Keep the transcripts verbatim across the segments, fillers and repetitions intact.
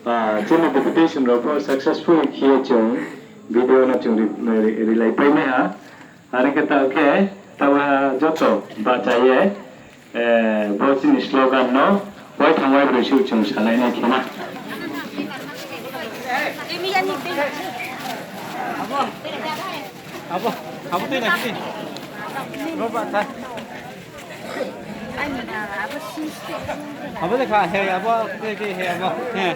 Ah, chini deputation rao pho successful khe ye chung video no chung ri-, ri-, rilai pai nai ha. Are khe taoh khe, taoh ha joto bahcha ye, eh, bo chini slogan no, bai thang wai broi suh chung salai nai khe na. Abo, abo tui na khe. Abo ba tha. Abo de kha, he, abo, he, he, he, abo, he.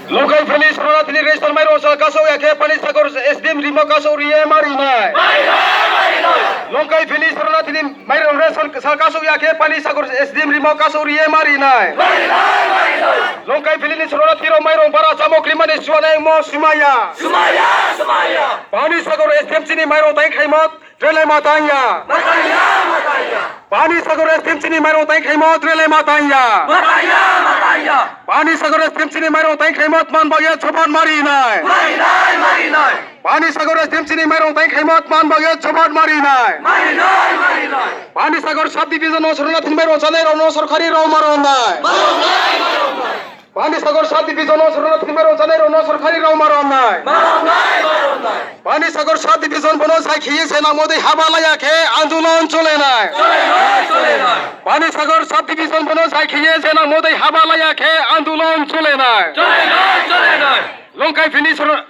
Longkai Valley Soronathin ni ration mairong sal kasouh ya khe Panisagar S D M rimo kasouh ri ye ma ri nai. Longkai Valley Soronathin ni mairong ration sal kasouh ya khe Panisagar S D M rimo kasouh ri ye ma ri nai. Longkai Valley ni Soronathin rao mairong bara chámo krimani suanaimo sumai ya. Panisagar S D M chini mairong tang khaimo trelai ma tang ya. Panisagar S D M chini mairong tang khaimo trelai ma tang ya. Panisagar S D M chini mairong tang khaimo tman baoh ye chobat ma ri nai. Panisagar S D M chini mairong tang khaimo tman baoh ye chobat ma ri nai. Panisagar sub division no Soronathin mairong chánai rao no sorkari rao ma ri nai. Panisagar sub division no Soronathin mairong chánai rao no sorkari rao ma ri nai. Panisagar sub division bo no sai khe ye se nangmo dei haba lai ya khe andolon chole nai. Panisagar sub division bo no sai khe ye se nangmo dei haba lai ya khe andolon chole nai. Longkai Valley Soron-